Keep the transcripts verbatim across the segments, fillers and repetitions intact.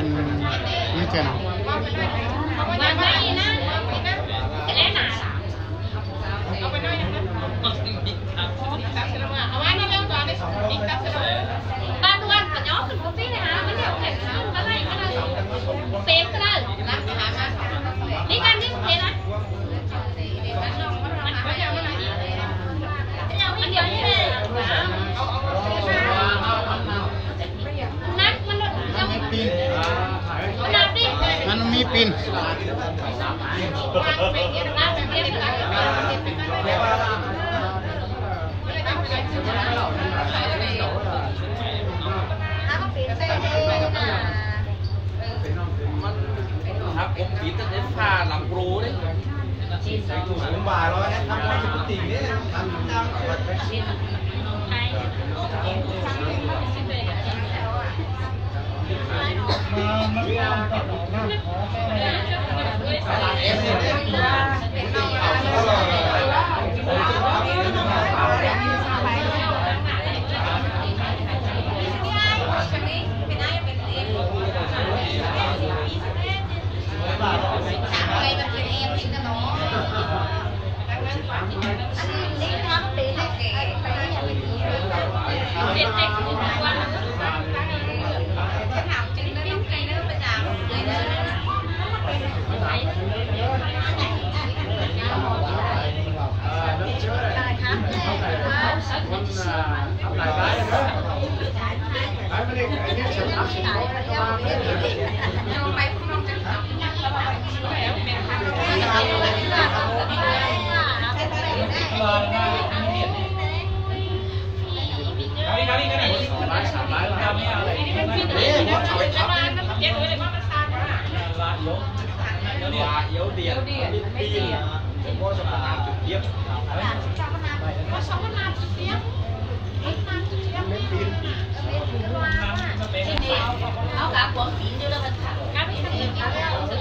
Như thế nào? Ăn mì pin. Hắc, ốm tí tết đến pha lắm bro đấy. Ốm bà lo nhé, thăm con tỉnh đấy, thăm đang ở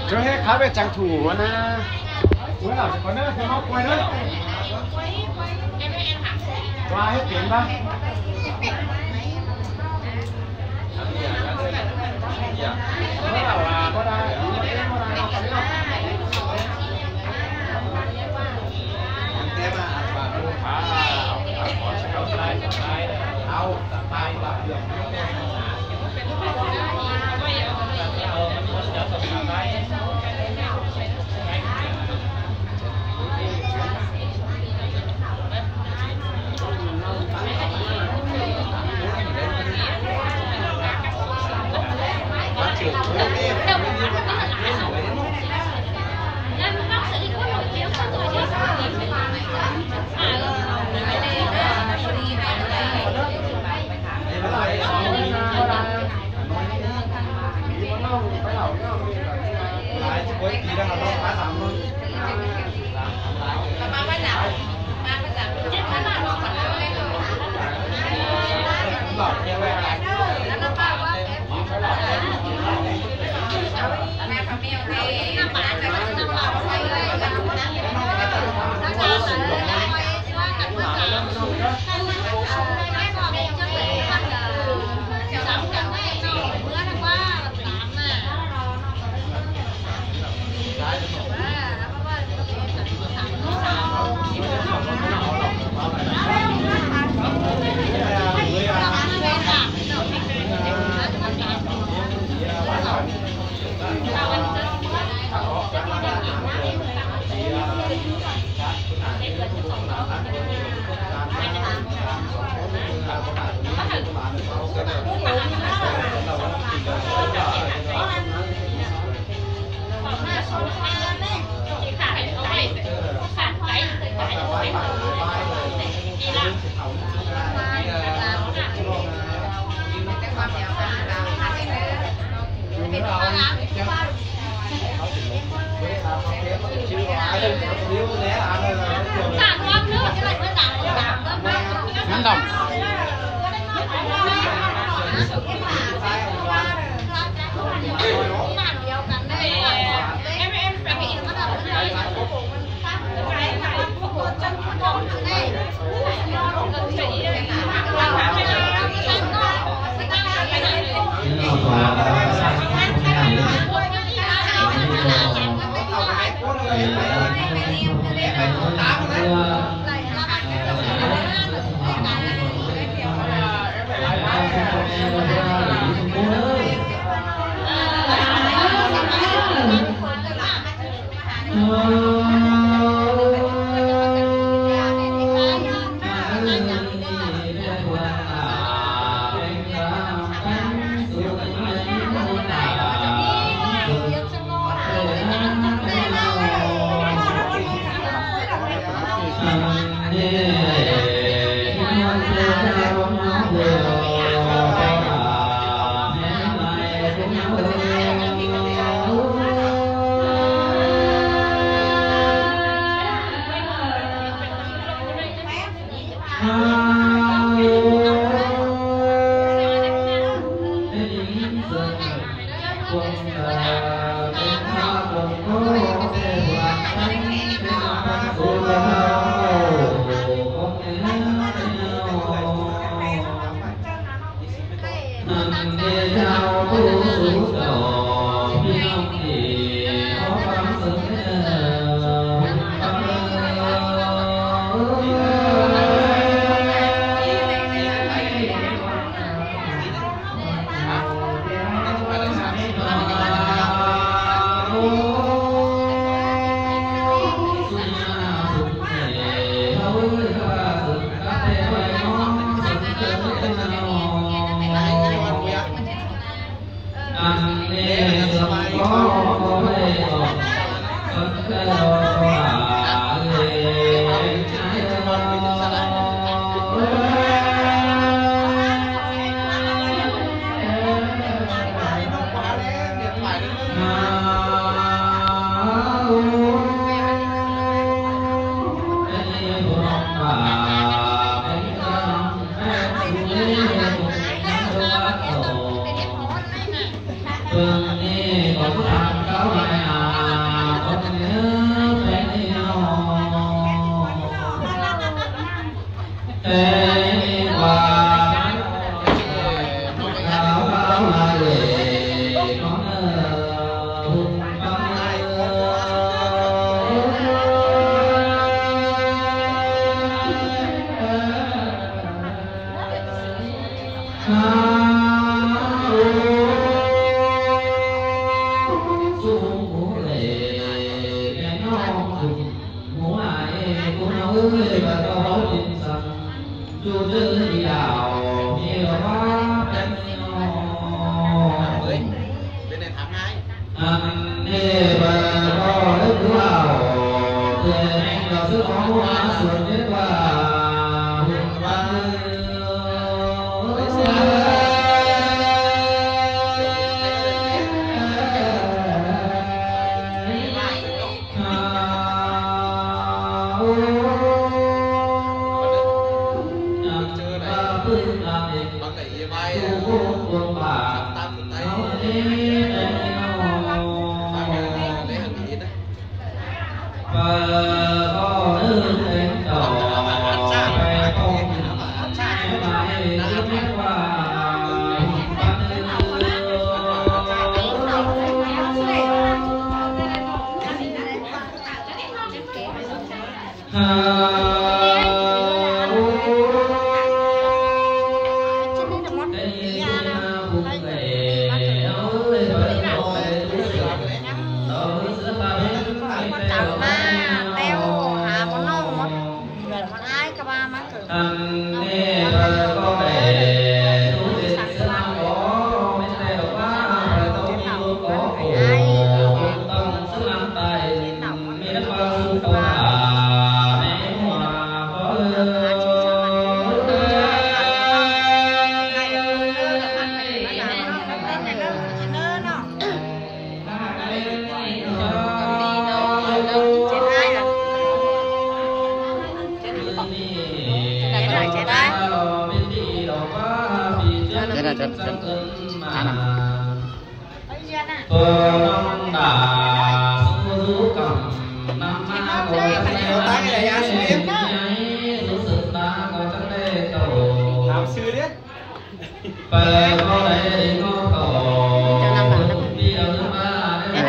Chớ hé khá về trang thủ hả na. Bố nào sẽ có nữa, cho nó quay nữa. Qua hết tiếng đó. Ngắn đậm.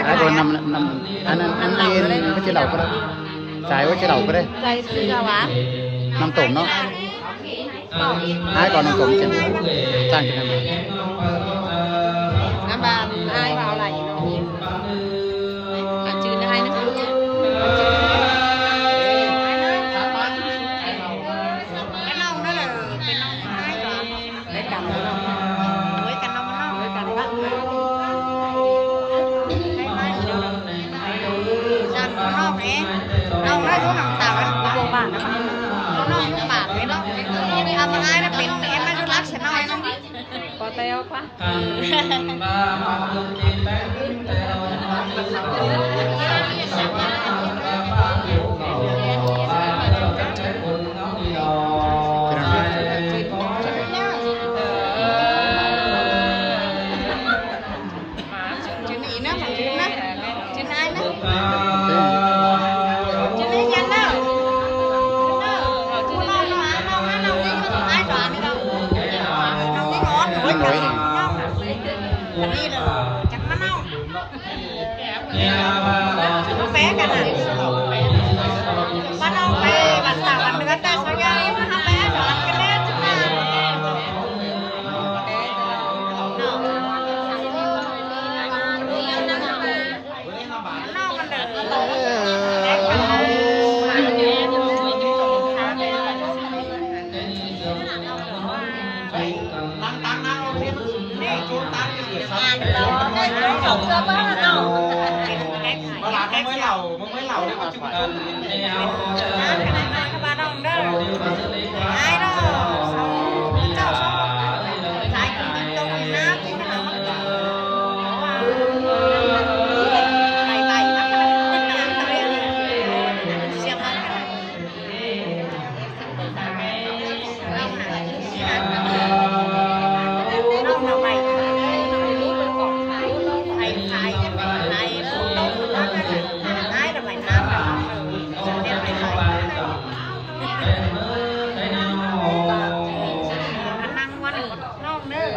Ai, ôi, năm, năm, anh, anh, anh, anh, Lảu ꞌcọ đảy. Sai ꞌcọ ꞌchí lảu ꞌcọ đảy. Sai ꞌchí ꞌcọ ꞌva. ꞌNắm tủm ꞌnớ. Ai ꞌcọ ꞌnắm tủm ꞌchí. Chắng ꞌchí ꞌnắm. ꞌNắm ꞌva ai ꞌva lai ꞌnớ. Ăn ꞌchư ꞌnớ ai ꞌnớ. Cái nông đó là cái nông ai ꞌva. Với cả nông, với cả nông, với cả nông. Hay hay gì đâu. Dân nông ấy, nông nói xuống nông tạo, nông bản, nông bản đấy đó. À, mà ai nó bên em nó lắc sẽ nói nó. Có tay ốc quá. Chứ này nó, chứ nó, chứ ai nó. Chứ này nhắn đâu. Nó, nó, nó, nó, nó, nó, nó, ai tòa đi đâu. Nó cái ngón, nó cái ngón. Nó đi đâu. Chắc mà nó. Bé cái này. Bắt đầu bé, bắt đầu ăn nữa, ta sao ra, nó bé, cho ăn cái nét, chứ mà.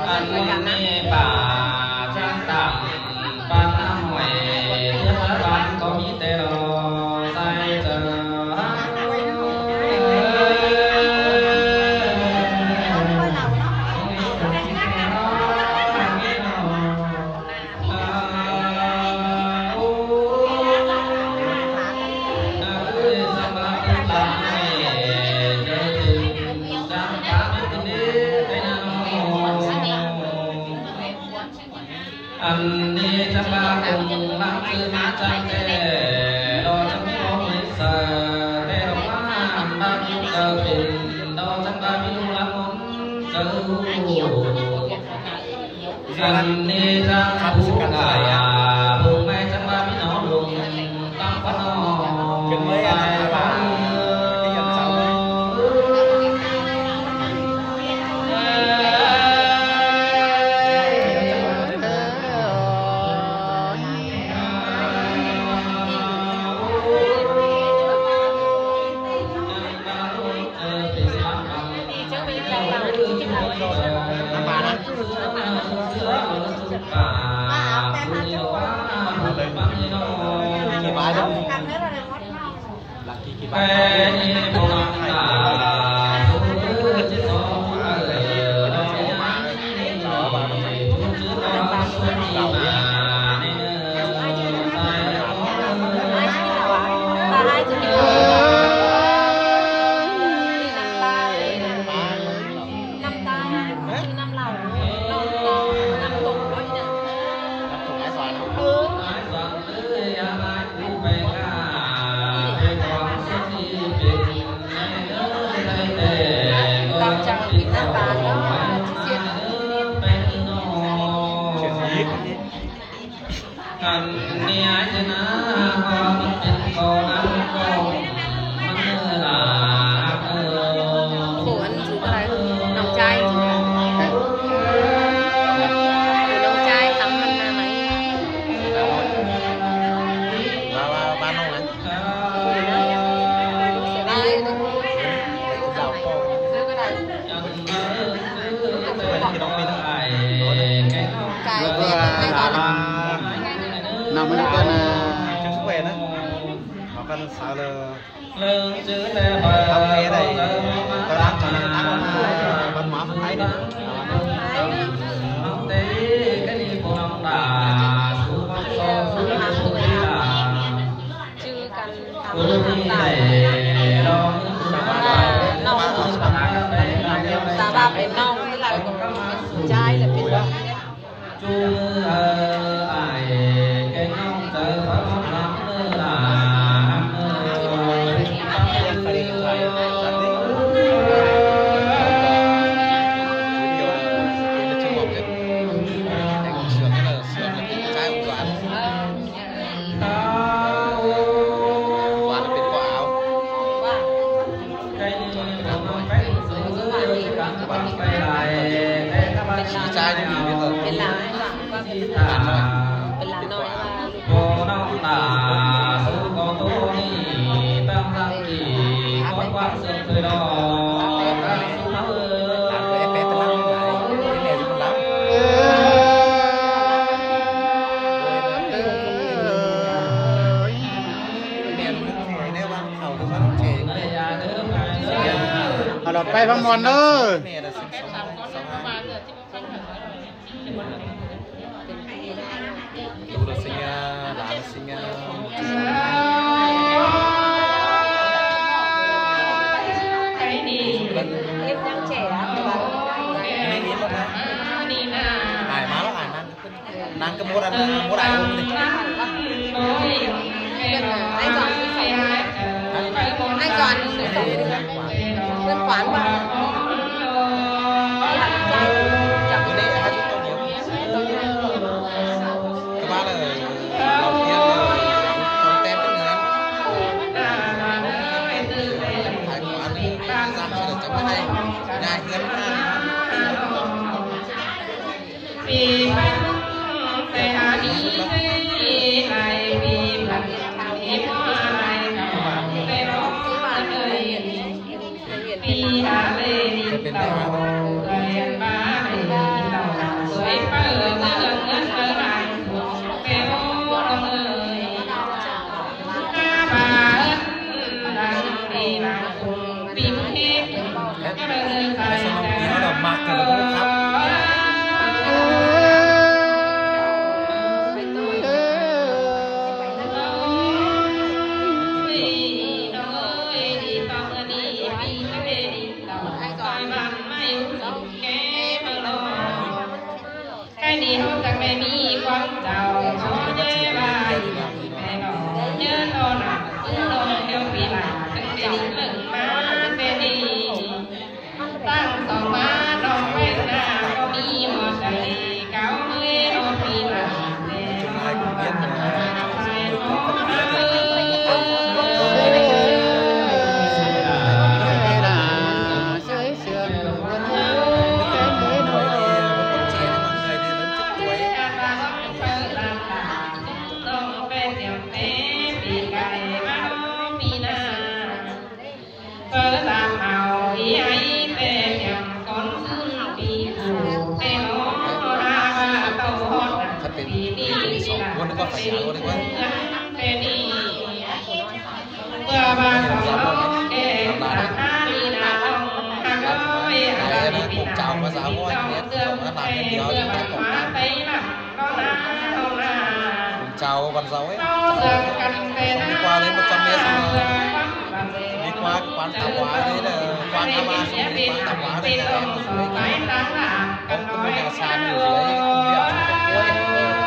Ăn nê pả chang tẳng, păn năm huể, thiếp há ban có mí tê lo, sai tờ há. Ăn nê chăm ba cùng lắm cứ má chăm tê, lo chăm mi bố mi sơ, tê lo má ăn ba mi sơ, tê lo chăm ba mi lu lắm món sơ. Ăn nê chăm bu cả, bu mai chăm ba mi nó lùng, tăng phát nó. Khổ ăn chú cái này. Nòng chai. Khổ nòng chai tắm ăn là mấy. Ba, ba, ba nòng này. Khổ lắm. Khổ lắm. Cái về cái này là năm mươi con, à, Văn xá lơ. Lơ chứ lơ. Văn mỏ Thái đi. Chứ căn cứ là ta. Nó ta ba phải nông, tức là con trai là phải nông. Hả, lọt bay vắng mòn đó. Chú là sinh, à, lá là sinh, à, Em đang trẻ lắm. Ai má lắm, ai má. Năng cái mốt ăn, mốt ai ôm đi. Anh Doãn, anh Doãn, bên quán mà. Cái bác là đầu tiên là trong tem cái người. Thái quán thì ra mà sẽ được chấm cái này. Nhà hiến. Cái đi hông chắc mẹ mi quảng cáo cho nhé bà. Mẹ nó nhớ nó nặng, cứ nó theo vì là cái đi mừng má, cái đi tăng sông má, nó quên nà, có mi một cái cáo mới nó vì là. Khắt pên song ꞌcốn ꞌcọ phải áo đi ꞌquá. Ai, ai, ai, cũng chào ꞌquá giáo ꞌquá, nhé, song ꞌcốn làm cái điều chứ, phải cộng làm. Cũng chào bạn giáo ấy. Song đi qua đấy một trăm mét, song đi qua cái quán tạp hóa đấy là quán a ba, song đi quán tạp hóa đấy là em ở dưới. Có cái nhà sàn ở dưới, cũng đi ăn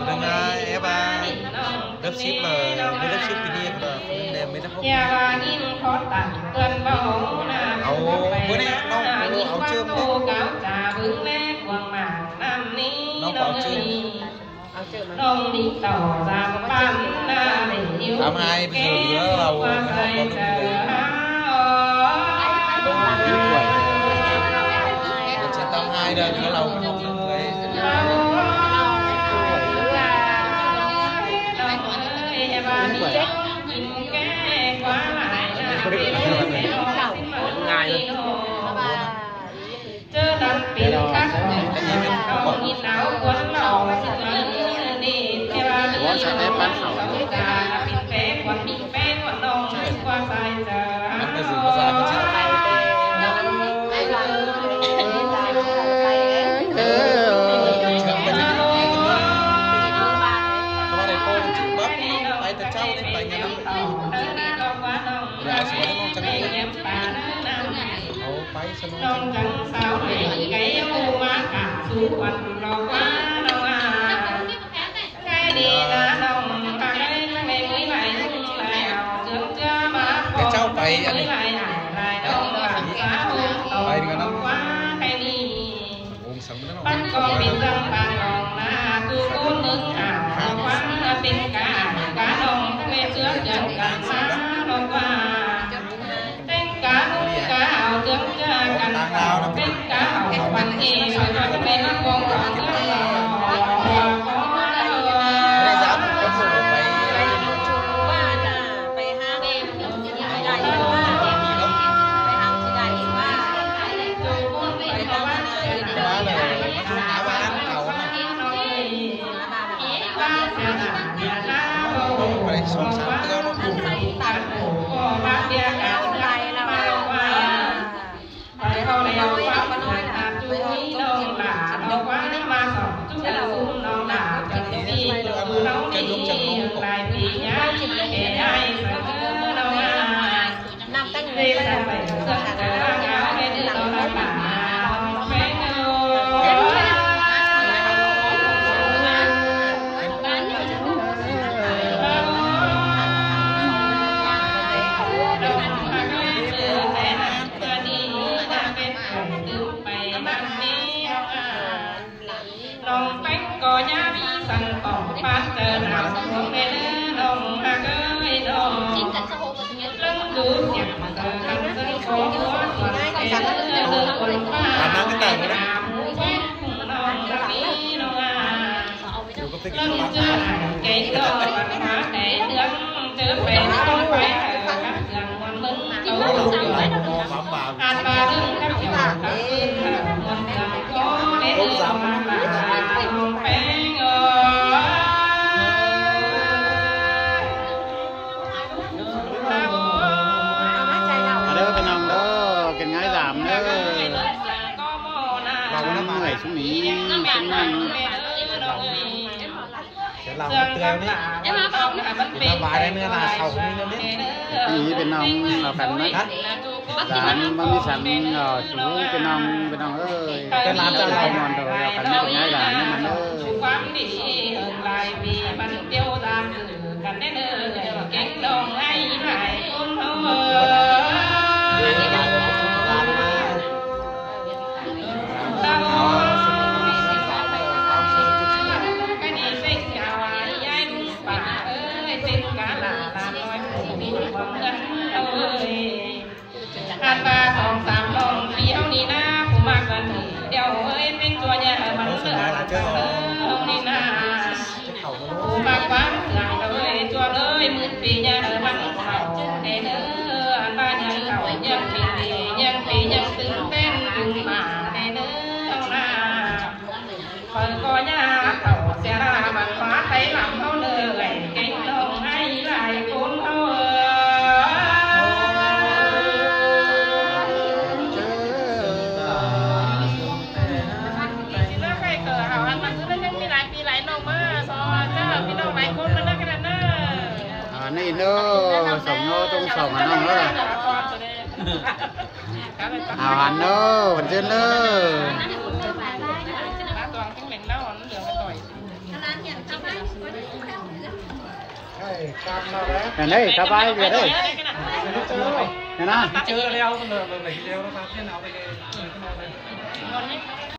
Đương ai ép ai. Lớp ship là, với lớp ship cái đi là nên mình đã không. Áo, bữa nay nó áo trơm đấy. Nó có áo trơm. Tám hai bây giờ lứa lầu nó có lưng đấy. Một chín tám hai đây, lứa lầu nó có lưng đấy. Ngày Chớ đắm pin khắc khổ, nhìn áo cuốn lòng, áo cuốn sắp ép bán khẩu. Ăn cái gì mà ra cái gì? Ai ta cháu đến bảy ngày năm. Rồi ai xuống nó chắc. Ôi, bảy sao nó chắc. Nong chắng sao để cái ô má cả sú quần lo quá nong à. Cái đi là nong ta cái mấy mấy này lại ảo dưỡng chưa mà cái cháu bảy ăn đi. Lại ảo lại đông bảng xã hội. Bảy đi ngon lắm. Quá cái đi. Ôm sắm nó. Bắt con bị dâng bàn lòng là tu côn nướng ảo quá tình cả. Cá nong cái trước dưỡng cả má lo quá. Tênh cá nung cá ảo dưỡng chả cắn ảo, tênh cá ảo quán ê, phải có cái bên nó có có dưỡng ảo. Lòng bánh có nhá ví sẵn tỏ phát tờ nào xuống về lứa lòng hạc ơi lòng. Lưng tú tiệm tờ khăn sân có múa tuần kê lứa lứa quần pha. Khả năng cái tài của nó. Lòng bánh lòng à. Lưng chớ hẳn cái lo văn hóa cái dưỡng chớ phải không phải hở các dưỡng nguồn mưng. Alo, พี่น้องเด้อ กินง่ายสามเด้อ เราน้ำมันไหลชุ่มนี้ชุ่มนั้น Sẽ làm một tươi đi. Em mà bảo là mình กินน้ำหวานได้เนื้อหนาเขาไม่เนื้อเม็ด นี่เป็นน้องเรากันไหม ฮะ สามมันมีสามเอ่อสูงเป็นน้องเป็นน้องเอ้ย เป็นหลานเจ้าเรา นอนโดยเรากันไม่เป็นง่ายหลานนี่มันเอ้ย ความดีหลายปีมันเดียวดานกันได้เลยเก่งดองให้หลายคนเฮาเอ้ย อันว่าสองสามน้องเปียวนี่นะ ผู้มากกว่านี้ เดี๋ยวเอ้ย เป็นตัวเนี่ย มันเลือกเออนี่นะ ผู้มากกว่าเสือเอ้ย ตัวเอ้ย มือปีเนี่ย มันเข่าในเด้อ อันว่ายังเข่ายังปียังปียังตื่นเต้นดึงมาในเด้อนะ เปิดก็ยาเต่าเสียหน้ามันฟ้าไทยลำเขาเลยเก่งลงให้หลายคนเขาเออ แล้วใครเกิดเอาอันมันก็ยังมีหลายปีหลายน้องมาสอนเจ้าพี่น้องหลายคนมาเลิกกันนะ อ่า นี่เนอะ สองโน้ตตรงสองอ่ะน้องเนอะ เอาหันเนอะ วันเชิญเนอะ มาตวงจังเหม็นเน่าเหลืองอร่อย Cái này, cái vai kia đây. Cái nào?